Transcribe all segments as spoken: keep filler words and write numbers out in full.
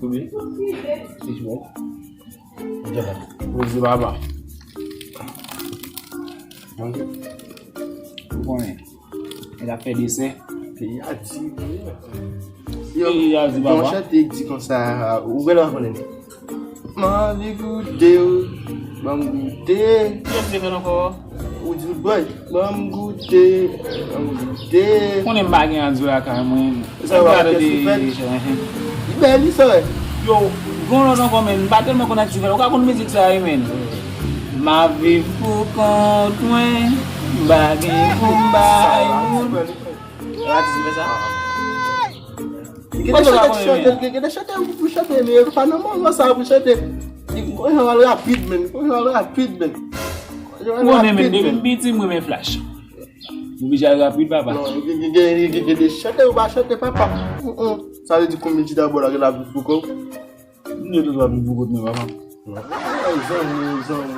Wi. Fish bò. Mezi papa. Ou konnen. Nèg ap fè desè. Peyi a di. Yo, peyi a di, papa. Yon chante di konsa, ou genlè konnen. M anvi goute w, ban m goute. Kiyès ki te fè l ankò? Ou di boy, ban m goute, ban m goute. Konnen m pa gen radyo lakay mwen. Sa va, kiyès ki fè l? Li bèl, li sòrèy. Yo, gon lòt ankò, men m pa tèlman konn ak ti fè l. Ou ka konn mizik sa, wi, men. M ap viv pou kont mwen, m pa gen pou m bay moun. Atis ki fè sa? Gen de chante ki chante, gen de chante pou chante, men pa nan moman sa pou chante. Li gon jan l rapid, men. Gon jan l rapid, men. Ou konnen, men, depi m piti, m renmen flash. M oblije al rapid, papa. Non, gen, gen, gen, gen, gen de chante ou pa chante, papa. Mm, mm. Sa vle di konbyen ti dabò la gen la pou kò. M di tout w ap viv pou kont mwen, papa. Zanmi, zanmi,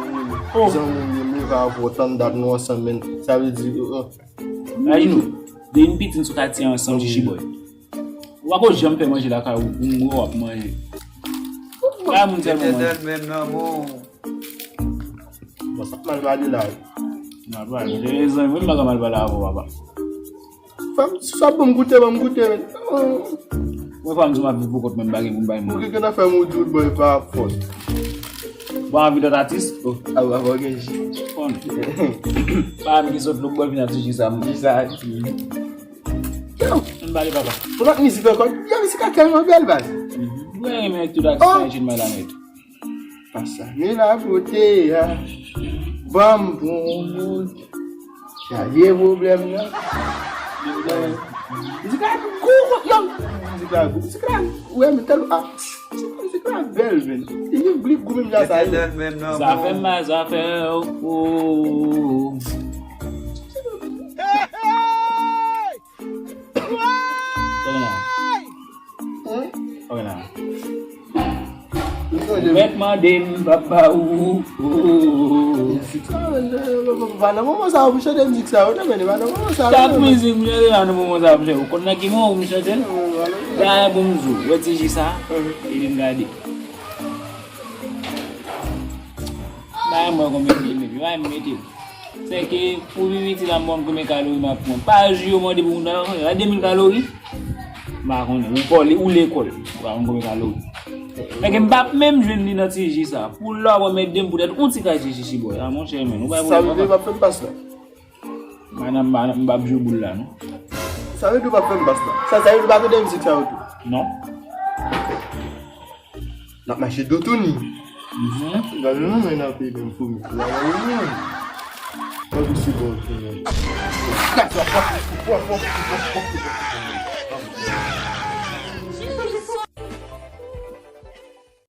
zanmi, mwen pa avè w tann dat nou ansanm, men. Sa vle di, euh, euh. Imajine w, depi n piti n sou katye ansanm, chichi boy. Ou pa ko janm fè manje lakay ou, pou mwen w ap manje. Kay moun sèlman manje. Etènèl menm nan men w. Bon, sa mal pale la. Mal pale. Mwen pa ka mal pale avè w, papa. Fanm, si w ap ban m goute, ban m goute, men. Oh. Mwen, fanm, si m ap viv pou kont mwen, m pa gen pou m bay moun. Ou gen nan fè m ou di w boy pa fòs. Bon, anvi lòt atis? Oh, a, a, a, gen ji. Fòn. Pa m ki sot lòk bò vin ap di ji sa. Ji sa. Yo. Ann pale, papa. Pou lòt mizik ankò. Yo, mizik la tèlman bèl, baz. Mwen renmen tout atis sa, Jean Malamet. Pasa men la kote a. Ban m pou yon bout. Chaje pwoblèm nan. Mizik la gou, yo. Mizik la gou. Mizik la, ou renmen tèl, ah. Mizik la bèl, men. Li vin bli gou menm jan sa ye. Zafè m, zafè w. Kòman? Hein? Ok, la. Ou mèt mande m, papa, ou. Pa nan moman sa pou chante mizik sa, ou te mene pa nan moman sa. Chak mizik m chante pa nan moman sa pou chante. Ou konn nan ki moman pou m chante l? Dayè pou m di w, wè ti ji sa, e vin gade. Dayè mwen konbyen kilo m mete, dayè m mete. Sèke pou pi piti la m konn konbyen kalori m ap pran. Pa ji yo mande pou moun nan, la de mil kalori. M pa konnen, ou kòle, ou lekòl. Ou pa konn konbyen kalori. Sèke m p ap menm jwenn li nan ti ji sa. Pou lè w ap mèt de m poutèt yon ti kay ji chichi boy. A monchè, men, ou bay pwoblèm. Sa vle di w p ap fè m pas la. Madanm, madanm, m p ap jwe boul la, non. Sa vle di w p ap fè m pas la. Sa, sa vle di w pa tande mizik sa yo tou. Non. N ap mache do touni. Mhm. Gade nou men nan peyi menm foumi. Gade nou men. Mwen pou sipòte men.